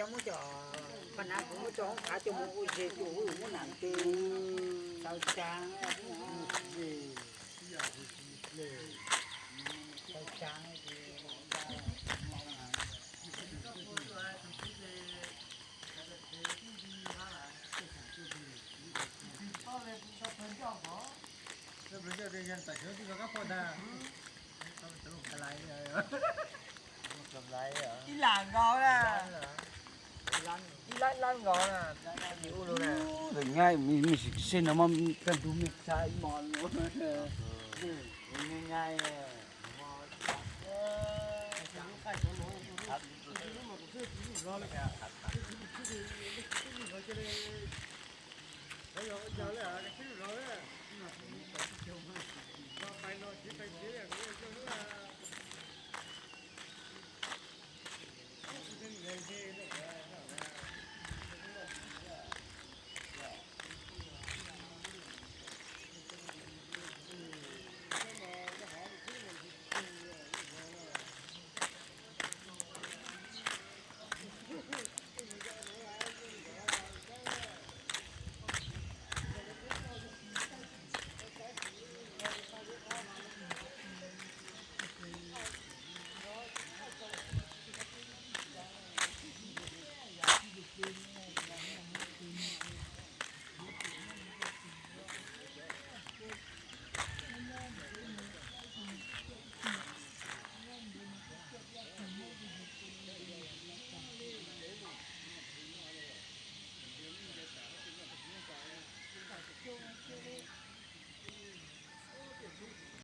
Cov muab cov paj nab kuv muab coj hoob qhav coj mus ua zes coj muab nam tes txaus tsav. Txaus tsav. Ib lam nkaus na. Ib lab lab nkaus na. Ua nyab, mej sim seb no mas kaj ntug mej txha ib hmo no.